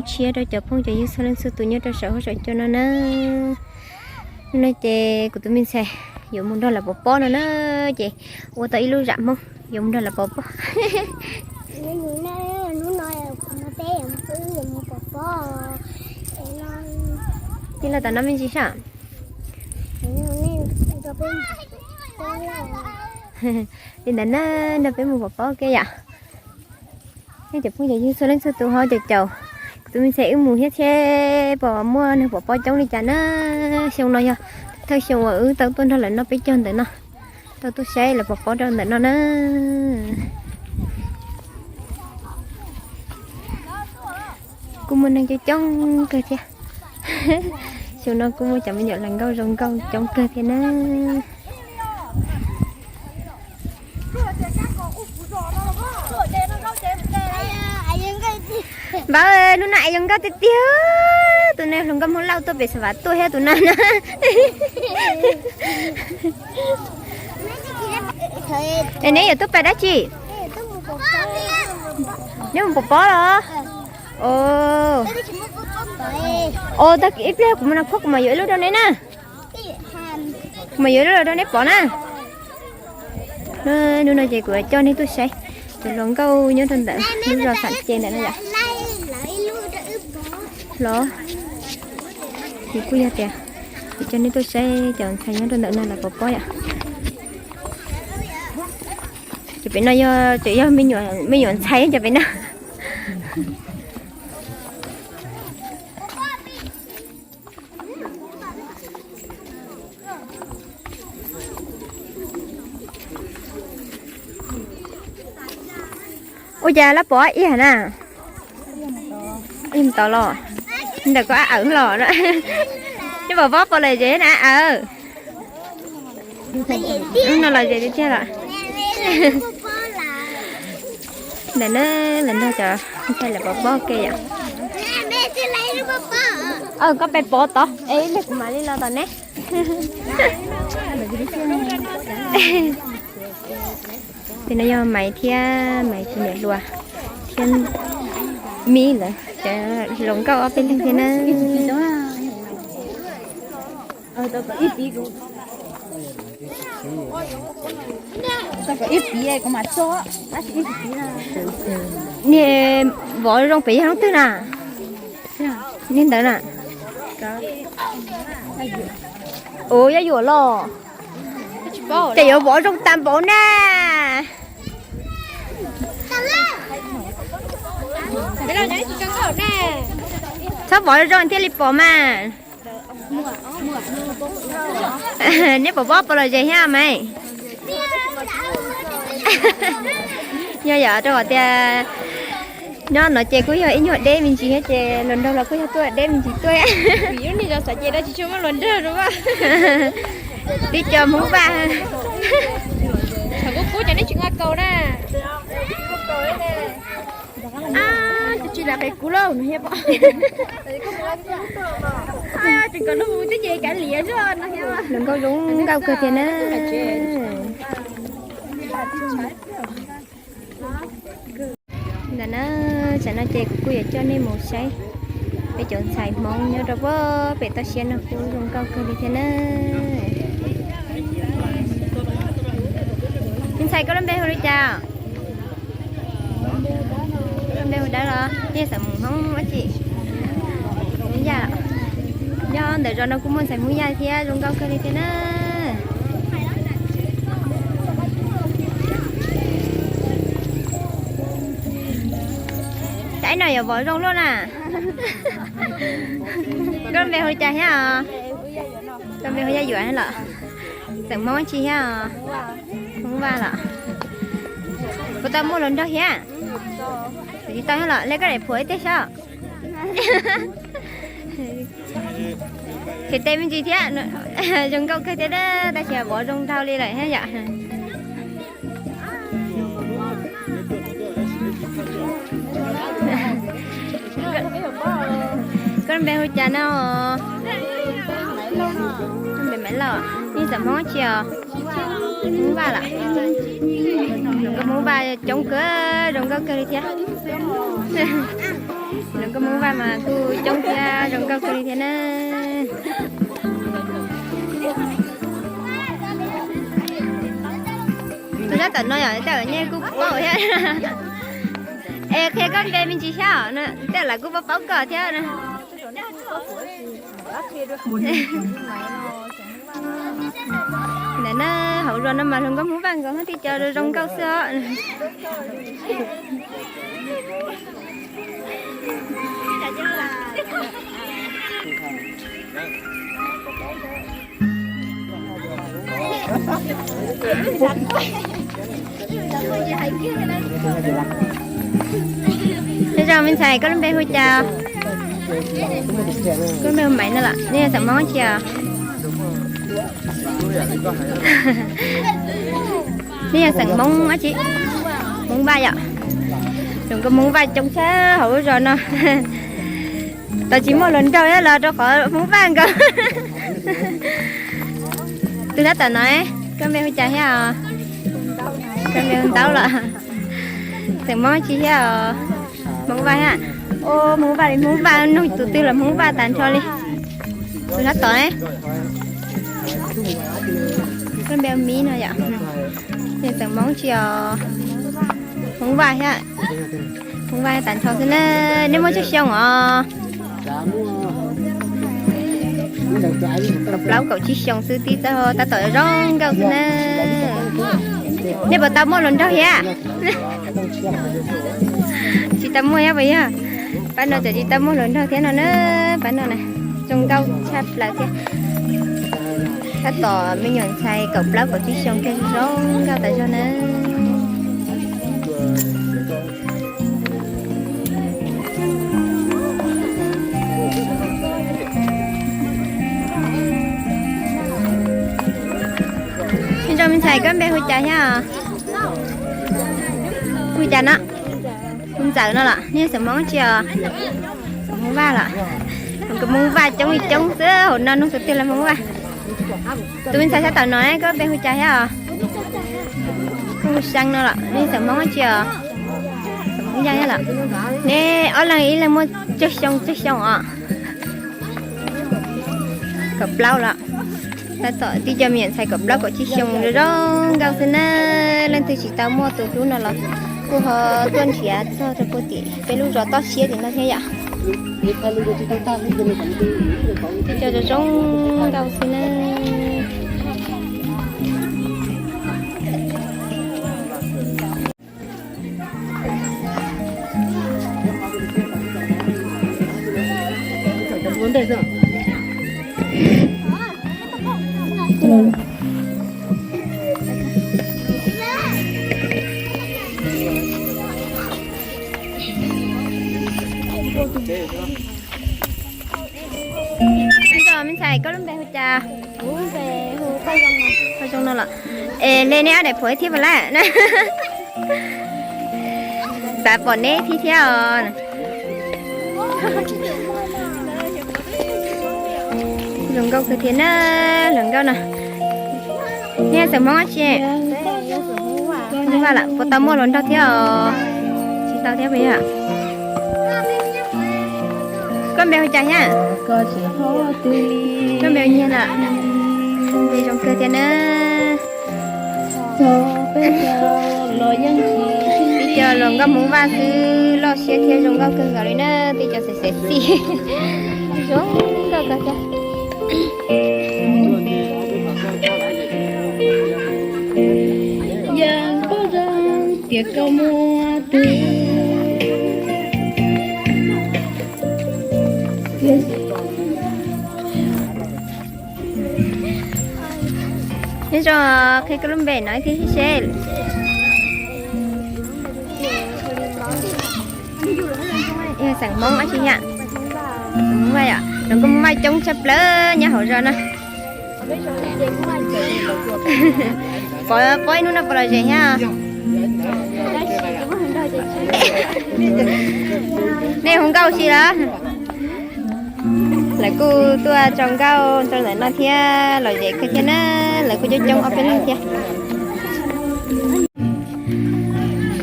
Tshiab rau cov phooj cov ywg txhua leej txhua tus nyob rau saum huab saum cua no na. Hnub no ces kuv tus me ntxhais yuav mus nrog lawv pov pob no na, ces ua tau ib lub zam Hmoob yuav mus nrog lawv pov pob. Tij laug, tam no me ntsis sab. Li ntawd na, nrog peb mus pov pob ke yom. Nej cov phooj cov ywg txhua leej txhua tus ho caum caum kuv tus me ntxhais wb mus thiab seb puas muaj neeg pov pob coob li cas na. Xyoo no yog thawj xyoo uas wb tau tuaj nrog lawv noj peb caug ntawm no, tau tuaj saib lawv pov pob rau ntawm no na. Kuj muaj neeg coob coob kawg thiab. Xyoo no kuj muaj cov me nyuam hluas nkauj zoo nkauj coob kawg thiab na. Npawg, hnub no es zoo nkauj tiag tiag. Tus no hluas nkauj Hmoob Lauj tuaj pem Xav Vam tuaj thiab tus no na. Es neb yuav tuaj pais dab tsi? Neb mus pov pob los? Os, tag kis ib pliag kuv mus noj khuab kuv mam yuav ib lub rau neb na. Kuv mam yuav ib lub los rau neb pov na. Hnub no ces kuv coj neb tuaj saib cov hluas nkauj nyob rau ntawm lub zos Xam Ces ntawm no yom. Los, kuv kuj yog tias kuv coj neb tuaj saib cov ntxhais nyob rau ntawm no lawv pov pob yom. Cov pem no yog, cov yog me nyuam ntxhais cov pem no. Ua cas lawv pov iag na? Ib tod los, ntawm koj ab awm los. Neb pov pob pov lom zem na ab awm. No lom zem tiag tiag los. Ntawm na, lawv nrog cov ntxhais lawv pov pob ke yom. Koj pais pov tod es ib pliag kuv mam li los tom neb. Tus no yog Maiv thiab Maiv tus niam hluas thiab Mib lawv cov hluas nkauj ob peb leeg thiab na. Niag vov zoo pem yog leej twg na? Niag ntawd na. Ua yog yuam los. Ces yuav vov zoo tag npaum na. Txhob vov zoo thiaj li pom mas. Neb pov pob pov lom zem thiab mas. Yog yom, rau qhov tias nyob no ces kuj yog ib nyuag deb me ntsis thiab ces hluas nraug los kuj yog tuaj deb me ntsis tuaj. Yus niag zos Xav Ces no tsis tshua muaj hluas nraug. Tib co Hmoob Vaj. Thaum kuv kub cov neb tsis nqa kaus na. Tsis lam qe kuv lauj no thiab pom. Tseem kom lub mus twb ces kav liam zoj no thiab. Hluas nkauj zoo nkauj kawg thiab na. Ntawm na, tsam no ces kuv kuj yuav coj nej mus saib peb cov ntxhais Hmoob nyob rau pem toj siab no kuj zoo nkauj kawg li thiab na. Me ntxhais, koj lub npe hu li cas? Koj lub npe hu dawb los nej xav mus Hmoob dab tsi? Hmoob Yaj. Nyob ntawm zos no kuj muaj ntxhais Hmoob Yaj thiab zoo nkauj kawg li thiab na. Cas ib no yuav vov zoo luaj na. Koj lub npe hu li cas thiab os? Koj lub npe hu Yaj Yuam thiab los? Xeem Hmoob tsi thiab os? Hmoob Vaj los? Puas tau muaj hluas nraug thiab? Tsis tau thiab los, le koj daim phuam ib teg saib. Khev tes me ntsis thiab, zoo nkauj kawg thiab, tab sis vov zoo dhau li lawm thiab yom. Koj npe hu cas no? Npe Maiv Lauj, nej xeem Hmoob tsi os? Hmoob Vaj los? Nkauj Hmoob Vaj coob kawg, zoo nkauj kawg li thiab. Lawv nkauj Hmoob Vaj mas kuj coob thiab zoo nkauj kawg li thiab na. Tus sab tom no yom, tej zaum nej kuj paub thiab. Es qhia koj npe me ntsis thiab, tej zaum lawv kuj paub paub koj thiab. Ntawm na, hauv zos no mas hluas nkauj Hmoob Vaj nkaus thiab, tej cov zoo nkauj xwb os. Nyob zoo me ntxhais, koj lub npe hu cas? Koj lub npe hu Maiv no los? Nej yog xeem Hmoob tsi os? Nej yog xeem Hmoob dab tsi? Hmoob Vaj yom? Zoo nkauj Hmoob Vaj coob tshaj hauv lub zos no. Tau tsis muaj hluas nraug thiab los rau qhov Hmoob Vaj nkaus. Tus sab tom no, koj npe hu cas thiab os? Koj npe hu Ntaub los? Xeem Hmoob tsi thiab os? Hmoob Vaj thiab. Au, Hmoob Vaj li Hmoob Vaj, nug tus twg los Hmoob Vaj tas nrho li. Tus sab tom, koj npe hu Miv no yom? Nej xeem Hmoob tsi os? Hmoob Vaj thiab. Hmoob Vaj tas nrho xwb na. Nej muaj tsawg xyoo os? Kaum plaub kaum tsib xyoo xwb, tib txawj tab tom zoo nkauj xwb na. Nej puas tau muaj hluas nraug thiab? Tsis tau muaj thiab puas yog? Pab no tseem tsis tau muaj hluas nraug thiab no na. Pab no na, zoo nkauj tshaj plaws thiab. Tab tom me nyuam ntxhais kaum plaub kaum tsib xyoo thiab zoo nkauj tas zog na. Nyob zoo me ntxhais, koj npe hu cas thiab os? Hu cas no? Hu Ntxawm no los? Nej xeem Hmoob tsi os? Xeem Hmoob Vaj los? Hmoob Vaj coob li coob xwb, hauv no nug tus twg los Hmoob Vaj. Tus me ntxhais sab tom no, koj npe hu cas thiab os? Koj hu Xyaa no los? Nej xeem Hmoob tsi os? Xeem Hmoob Yaj thiab los? Nej ob leeg ib leeg muaj tsawg xyoo tsawg xyoo os? Kaum plaub los? Tab tom tib co me nyuam ntxhais kaum plaub kaum tsib xyoo zoo nkauj xwb na. Leej twg tsis tau muaj tus hlub no los kuj ho tuaj nrhiav txog rau puag tim peb lub zos toj siab tim no thiab yom. Tib co zoo zoo nkauj xwb na. Nyob zoo me ntxhais, koj lub npe hu cas? Paj Zoo no los? Es hle neb ob daim phuam thiab puas lawm? Xav pom neb thiab thiab os. Zoo nkauj kawg thiab na, hluas nkauj no. Nej xeem Hmoob dab tsi? Hmoob Vaj lawm, puas tau muaj hluas nraug thiab os? Tsis tau thiab puas yog? Koj npe hu cas thiab? Koj npe hu Nyiag na. Npe zoo kawg thiab na. Tib co hluas nkauj Hmoob Vaj xwb loj siab thiab zoo nkauj kawg nkaus li na, tib co xeem xeem xij zoo nkauj kawg thiab. Yog koj zoo tias koj muaj tus. Nyob zoo, qhia koj lub npe no thiab seb. Xeem Hmoob dab tsi thiab? Hmoob Vaj yom, los koj Hmoob Vaj coob tshaj plaws nyob hauv zos no. Pom, pom ib hnub no puas lom zem thiab? Nej hu nkauj si los? Lawv kuj tuaj tso nkauj rau ntawm no thiab, lom zem kawg thiab na, lawv kuj coob coob ob peb leeg thiab.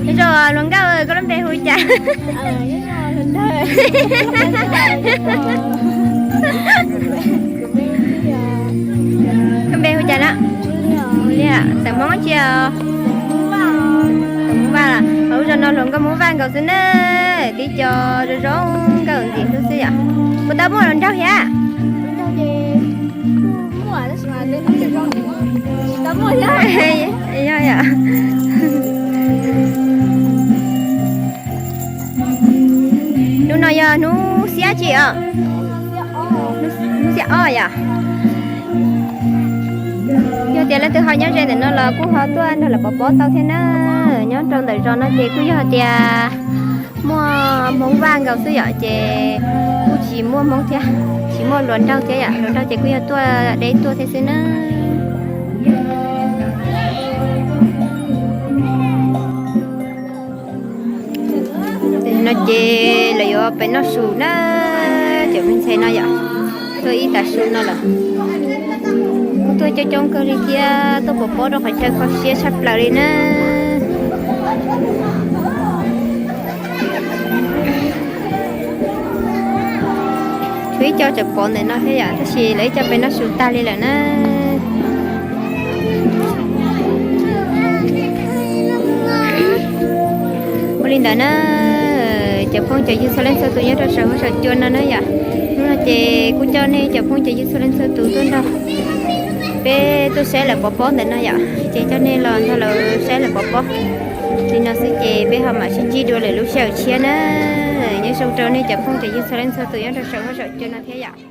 Nyob zoo hluas nkauj, koj lub npe hu cas? Koj npe hu cas na? Liaj, xeem Hmoob tsi os? Hmoob Vaj. Hauv zos no hluas nkauj Hmoob Vaj nkaus xwb na, tib co zoo zoo nkauj ntxim hlub xwb yom. Puas tau muaj hluas nraug thiab? Yog yom. Hnub no yog hnub xiab tsi os? Hnub xiab ob yom. Yog tias leej twg ho nyob ze ntawm no los kuj ho tuaj nrog lawv pov pob tau thiab na. Nyob rau ntawm zos no ces kuj yog tias muaj Hmoob Vaj nkaus xwb yom, ces kuj tsis muaj Hmoob thiab, tsis muaj hluas nraug thiab yom. Hluas nraug ces kuj yog tuaj deb tuaj thiab xwb na. No ces lawv yuav pem noj su na, cov me ntxhais no yom, tuaj ib tag su no lawm. Kuj tuaj coob coob kawg li thiab, tuaj pov pob rau qhov chaw kho siab tshaj plaws li na. Tshuav ib co tseem pov ntawm no thiab yom, tab sis lawv ib co pem noj su tag li lawm na. Ua li ntawd na, cov phooj cov ywg txhua leej txhua tus nyob rau saum huab saum cua no na yom. Hnub no ces kuj coj nej cov phooj cov ywg txhua leej txhua tus tuaj nrog peb tuaj saib lawv pov pob ntawm no yom, ces coj nej los nrog lawv saib lawv pov pob li no xwb ces peb ho mam sib ntsib dua lwm lub sij hawm tshiab na. Nyob zoo rau nej cov phooj cov ywg txhua leej txhua tus nyob rau saum huab saum cua no thiab yom.